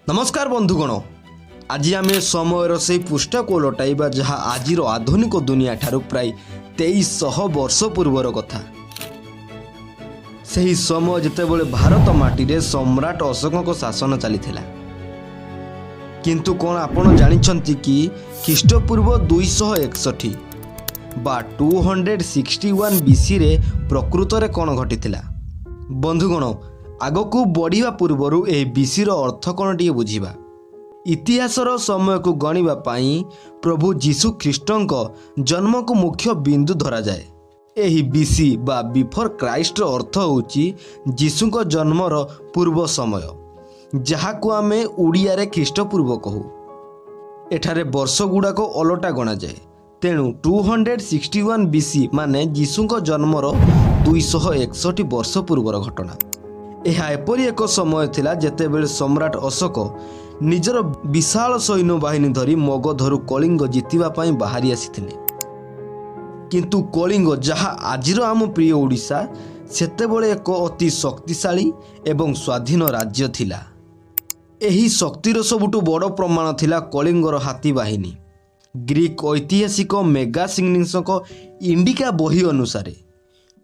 ନମସ୍କାର ବନ୍ଧୁଗଣ, ଆଜି ଆମେ ସମୟର ସେଇ ପୃଷ୍ଠାକୁ ଓଲଟାଇବା, ଯାହା ଆଜିର ଆଧୁନିକ ଦୁନିଆ ଠାରୁ ପ୍ରାୟ 2300 ବର୍ଷ ପୂର୍ବର କଥା। ସେହି ସମୟ ଯେତେବେଳେ ଭାରତ ମାଟିରେ ସମ୍ରାଟ ଅଶୋକଙ୍କ ଶାସନ ଚାଲିଥିଲା। କିନ୍ତୁ କ'ଣ ଆପଣ ଜାଣିଛନ୍ତି କି ଖ୍ରୀଷ୍ଟପୂର୍ବ 261 ବା 261 ବିସିରେ ପ୍ରକୃତରେ କ'ଣ ଘଟିଥିଲା? ବନ୍ଧୁଗଣ, ଆଗକୁ ବଢ଼ିବା ପୂର୍ବରୁ ଏହି ବିସିର ଅର୍ଥ କ'ଣ ଟିକେ ବୁଝିବା। ଇତିହାସର ସମୟକୁ ଗଣିବା ପାଇଁ ପ୍ରଭୁ ଯୀଶୁ ଖ୍ରୀଷ୍ଟଙ୍କ ଜନ୍ମକୁ ମୁଖ୍ୟ ବିନ୍ଦୁ ଧରାଯାଏ। ଏହି ବିସି ବା ବିଫୋର କ୍ରାଇଷ୍ଟର ଅର୍ଥ ହେଉଛି ଯୀଶୁଙ୍କ ଜନ୍ମର ପୂର୍ବ ସମୟ, ଯାହାକୁ ଆମେ ଓଡ଼ିଆରେ ଖ୍ରୀଷ୍ଟପୂର୍ବ କହୁ। ଏଠାରେ ବର୍ଷ ଗୁଡ଼ାକ ଓଲଟା ଗଣାଯାଏ। ତେଣୁ 261 ବିସି ମାନେ ଯୀଶୁଙ୍କ ଜନ୍ମର 261 ବର୍ଷ ପୂର୍ବର ଘଟଣା। ଏହା ଏପରି ଏକ ସମୟ ଥିଲା, ଯେତେବେଳେ ସମ୍ରାଟ ଅଶୋକ ନିଜର ବିଶାଳ ସୈନ୍ୟବାହିନୀ ଧରି ମଗଧରୁ କଳିଙ୍ଗ ଜିତିବା ପାଇଁ ବାହାରି ଆସିଥିଲେ। କିନ୍ତୁ କଳିଙ୍ଗ, ଯାହା ଆଜିର ଆମ ପ୍ରିୟ ଓଡ଼ିଶା, ସେତେବେଳେ ଏକ ଅତି ଶକ୍ତିଶାଳୀ ଏବଂ ସ୍ୱାଧୀନ ରାଜ୍ୟ ଥିଲା। ଏହି ଶକ୍ତିର ସବୁଠୁ ବଡ଼ ପ୍ରମାଣ ଥିଲା କଳିଙ୍ଗର ହାତୀ ବାହିନୀ। ଗ୍ରୀକ୍ ଐତିହାସିକ ମେଗାସିଗ୍ନିସଙ୍କ ଇଣ୍ଡିକା ବହି ଅନୁସାରେ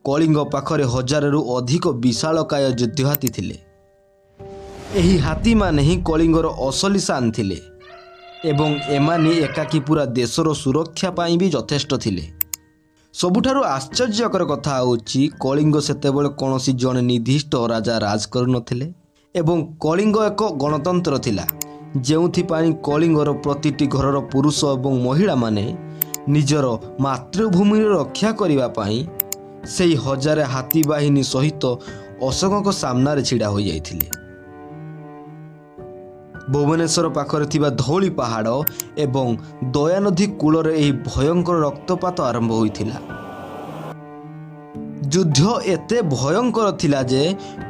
କଳିଙ୍ଗ ପାଖରେ ହଜାରରୁ ଅଧିକ ବିଶାଳକାୟ ଯୁଦ୍ଧ ହାତୀ ଥିଲେ। ଏହି ହାତୀମାନେ ହିଁ କଳିଙ୍ଗର ଅସଲି ଶାନ ଥିଲେ ଏବଂ ଏମାନେ ଏକାକୀ ପୁରା ଦେଶର ସୁରକ୍ଷା ପାଇଁ ବି ଯଥେଷ୍ଟ ଥିଲେ। ସବୁଠାରୁ ଆଶ୍ଚର୍ଯ୍ୟକର କଥା ହେଉଛି, କଳିଙ୍ଗ ସେତେବେଳେ କୌଣସି ଜଣେ ନିର୍ଦ୍ଦିଷ୍ଟ ରାଜା ରାଜ କରୁନଥିଲେ ଏବଂ କଳିଙ୍ଗ ଏକ ଗଣତନ୍ତ୍ର ଥିଲା, ଯେଉଁଥିପାଇଁ କଳିଙ୍ଗର ପ୍ରତିଟି ଘରର ପୁରୁଷ ଏବଂ ମହିଳାମାନେ ନିଜର ମାତୃଭୂମିର ରକ୍ଷା କରିବା ପାଇଁ ସେହି ହଜାରେ ହାତୀ ବାହିନୀ ସହିତ ଅଶୋକଙ୍କ ସାମ୍ନାରେ ଛିଡ଼ା ହୋଇଯାଇଥିଲେ। ଭୁବନେଶ୍ୱର ପାଖରେ ଥିବା ଧଉଳି ପାହାଡ଼ ଏବଂ ଦୟାନଦୀ କୂଳରେ ଏହି ଭୟଙ୍କର ରକ୍ତପାତ ଆରମ୍ଭ ହୋଇଥିଲା। ଯୁଦ୍ଧ ଏତେ ଭୟଙ୍କର ଥିଲା ଯେ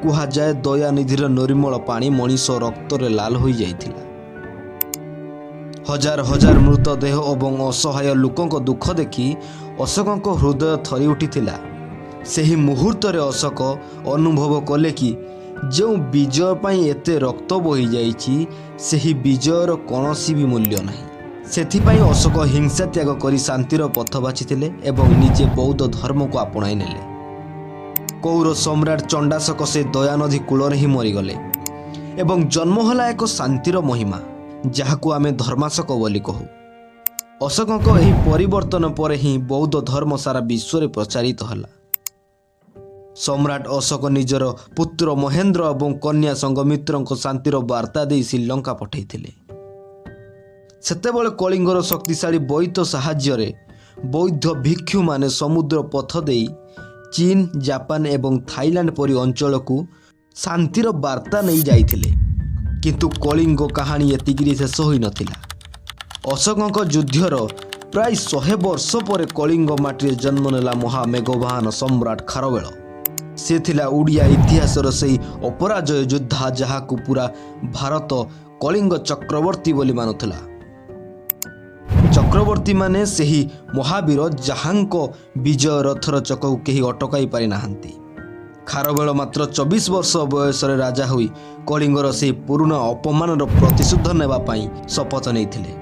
କୁହାଯାଏ ଦୟାନିଧିର ନିର୍ମଳ ପାଣି ମଣିଷ ରକ୍ତରେ ଲାଲ ହୋଇଯାଇଥିଲା। ହଜାର ହଜାର ମୃତଦେହ ଏବଂ ଅସହାୟ ଲୋକଙ୍କ ଦୁଃଖ ଦେଖି ଅଶୋକଙ୍କ ହୃଦୟ ଥରି ଉଠିଥିଲା। ସେହି ମୁହୂର୍ତ୍ତରେ ଅଶୋକ ଅନୁଭବ କଲେ କି ଯେଉଁ ବିଜୟ ପାଇଁ ଏତେ ରକ୍ତ ବୋହିଯାଇଛି, ସେହି ବିଜୟର କୌଣସି ବି ମୂଲ୍ୟ ନାହିଁ। ସେଥିପାଇଁ ଅଶୋକ ହିଂସା ତ୍ୟାଗ କରି ଶାନ୍ତିର ପଥ ବାଛିଥିଲେ ଏବଂ ନିଜେ ବୌଦ୍ଧ ଧର୍ମକୁ ଆପଣାଇ ନେଲେ। କୌର ସମ୍ରାଟ ଚଣ୍ଡାଶୋକ ସେ ଦୟାନଦୀ କୂଳରେ ହିଁ ମରିଗଲେ ଏବଂ ଜନ୍ମ ହେଲା ଏକ ଶାନ୍ତିର ମହିମା, ଯାହାକୁ ଆମେ ଧର୍ମାଶୋକ ବୋଲି କହୁ। ଅଶୋକଙ୍କ ଏହି ପରିବର୍ତ୍ତନ ପରେ ହିଁ ବୌଦ୍ଧ ଧର୍ମ ସାରା ବିଶ୍ୱରେ ପ୍ରଚାରିତ ହେଲା। ସମ୍ରାଟ ଅଶୋକ ନିଜର ପୁତ୍ର ମହେନ୍ଦ୍ର ଏବଂ କନ୍ୟା ସଂଘମିତ୍ରଙ୍କ ଶାନ୍ତିର ବାର୍ତ୍ତା ଦେଇ ଶ୍ରୀଲଙ୍କା ପଠାଇଥିଲେ। ସେତେବେଳେ କଳିଙ୍ଗର ଶକ୍ତିଶାଳୀ ବୈତ ସାହାଯ୍ୟରେ ବୌଦ୍ଧ ଭିକ୍ଷୁମାନେ ସମୁଦ୍ର ପଥ ଦେଇ ଚୀନ, ଜାପାନ ଏବଂ ଥାଇଲାଣ୍ଡ ପରି ଅଞ୍ଚଳକୁ ଶାନ୍ତିର ବାର୍ତ୍ତା ନେଇ ଯାଇଥିଲେ। କିନ୍ତୁ କଳିଙ୍ଗ କାହାଣୀ ଏତିକିରେ ଶେଷ ହୋଇନଥିଲା। ଅଶୋକଙ୍କ ଯୁଦ୍ଧର ପ୍ରାୟ 100 ବର୍ଷ ପରେ କଳିଙ୍ଗ ମାଟିରେ ଜନ୍ମ ନେଲା ମହାମେଘବାହନ ସମ୍ରାଟ ଖାରବେଳ। ସେ ଥିଲା ଓଡ଼ିଆ ଇତିହାସର ସେଇ ଅପରାଜୟ ଯୋଦ୍ଧା, ଯାହାକୁ ପୁରା ଭାରତ କଳିଙ୍ଗ ଚକ୍ରବର୍ତ୍ତୀ ବୋଲି ମାନୁଥିଲା। ଚକ୍ରବର୍ତ୍ତୀମାନେ ସେହି ମହାବୀର, ଯାହାଙ୍କ ବିଜୟ ରଥର ଚକକୁ କେହି ଅଟକାଇ ପାରିନାହାନ୍ତି। ଖାରବେଳ ମାତ୍ର 24 ବର୍ଷ ବୟସରେ ରାଜା ହୋଇ କଳିଙ୍ଗର ସେହି ପୁରୁଣା ଅପମାନର ପ୍ରତିଶୋଧ ନେବା ପାଇଁ ଶପଥ ନେଇଥିଲେ।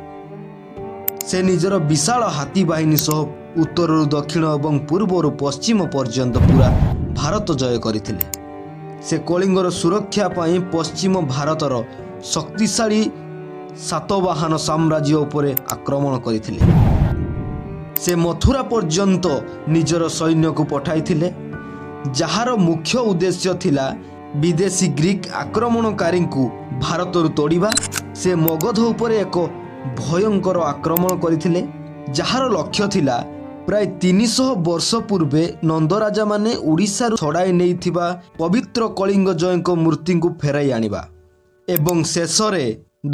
ସେ ନିଜର ବିଶାଳ ହାତୀ ବାହିନୀ ସହ ଉତ୍ତରରୁ ଦକ୍ଷିଣ ଏବଂ ପୂର୍ବରୁ ପଶ୍ଚିମ ପର୍ଯ୍ୟନ୍ତ ପୁରା ଭାରତ ଜୟ କରିଥିଲେ। ସେ କଳିଙ୍ଗର ସୁରକ୍ଷା ପାଇଁ ପଶ୍ଚିମ ଭାରତର ଶକ୍ତିଶାଳୀ ସାତବାହନ ସାମ୍ରାଜ୍ୟ ଉପରେ ଆକ୍ରମଣ କରିଥିଲେ। ସେ ମଥୁରା ପର୍ଯ୍ୟନ୍ତ ନିଜର ସୈନ୍ୟକୁ ପଠାଇଥିଲେ, ଯାହାର ମୁଖ୍ୟ ଉଦ୍ଦେଶ୍ୟ ଥିଲା ବିଦେଶୀ ଗ୍ରୀକ୍ ଆକ୍ରମଣକାରୀଙ୍କୁ ଭାରତରୁ ତଡ଼ିବା। ସେ ମଗଧ ଉପରେ ଏକ ଭୟଙ୍କର ଆକ୍ରମଣ କରିଥିଲେ, ଯାହାର ଲକ୍ଷ୍ୟ ଥିଲା ପ୍ରାୟ 300 ବର୍ଷ ପୂର୍ବେ ନନ୍ଦରାଜାମାନେ ଓଡ଼ିଶାରୁ ଛଡ଼ାଇ ନେଇଥିବା ପବିତ୍ର କଳିଙ୍ଗ ଜୟଙ୍କ ମୂର୍ତ୍ତିଙ୍କୁ ଫେରାଇ ଆଣିବା। ଏବଂ ଶେଷରେ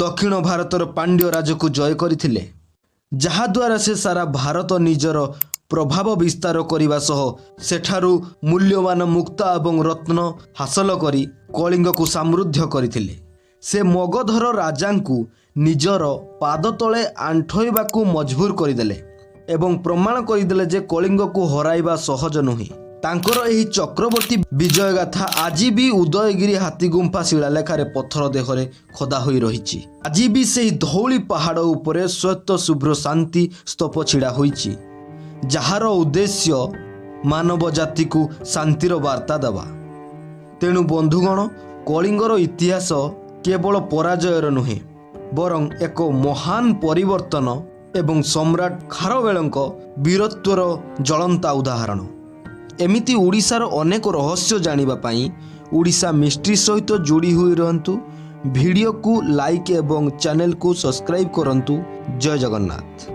ଦକ୍ଷିଣ ଭାରତର ପାଣ୍ଡ୍ୟ ରାଜକୁ ଜୟ କରିଥିଲେ, ଯାହାଦ୍ୱାରା ସେ ସାରା ଭାରତ ନିଜର ପ୍ରଭାବ ବିସ୍ତାର କରିବା ସହ ସେଠାରୁ ମୂଲ୍ୟବାନ ମୁକ୍ତା ଏବଂ ରତ୍ନ ହାସଲ କରି କଳିଙ୍ଗକୁ ସମୃଦ୍ଧ କରିଥିଲେ। ସେ ମଗଧର ରାଜାଙ୍କୁ ନିଜର ପାଦ ତଳେ ଆଣ୍ଠୋଇବାକୁ ମଜବୁର କରିଦେଲେ ଏବଂ ପ୍ରମାଣ କରିଦେଲେ ଯେ କଳିଙ୍ଗକୁ ହରାଇବା ସହଜ ନୁହେଁ। ତାଙ୍କର ଏହି ଚକ୍ରବର୍ତ୍ତୀ ବିଜୟଗାଥା ଆଜି ବି ଉଦୟଗିରି ହାତୀଗୁମ୍ଫା ଶିଳାଲେଖାରେ ପଥର ଦେହରେ ଖୋଦା ହୋଇ ରହିଛି। ଆଜି ବି ସେହି ଧଉଳି ପାହାଡ଼ ଉପରେ ଶ୍ୱେତ ଶୁଭ୍ର ଶାନ୍ତି ସ୍ତୂପ ଛିଡ଼ା ହୋଇଛି, ଯାହାର ଉଦ୍ଦେଶ୍ୟ ମାନବ ଜାତିକୁ ଶାନ୍ତିର ବାର୍ତ୍ତା ଦେବା। ତେଣୁ ବନ୍ଧୁଗଣ, କଳିଙ୍ଗର ଇତିହାସ କେବଳ ପରାଜୟର ନୁହେଁ, ବରଂ ଏକ ମହାନ ପରିବର୍ତ୍ତନ ଏବଂ ସମ୍ରାଟ ଖାରବେଳଙ୍କ ବୀରତ୍ୱର ଜ୍ୱଳନ୍ତା ଉଦାହରଣ। ଏମିତି ଓଡ଼ିଶାର ଅନେକ ରହସ୍ୟ ଜାଣିବା ପାଇଁ ଓଡ଼ିଶା ମିଷ୍ଟ୍ରି ସହିତ ଯୋଡ଼ି ହୋଇ ରୁହନ୍ତୁ। ଭିଡ଼ିଓକୁ ଲାଇକ୍ ଏବଂ ଚ୍ୟାନେଲକୁ ସବସ୍କ୍ରାଇବ୍ କରନ୍ତୁ। ଜୟ ଜଗନ୍ନାଥ।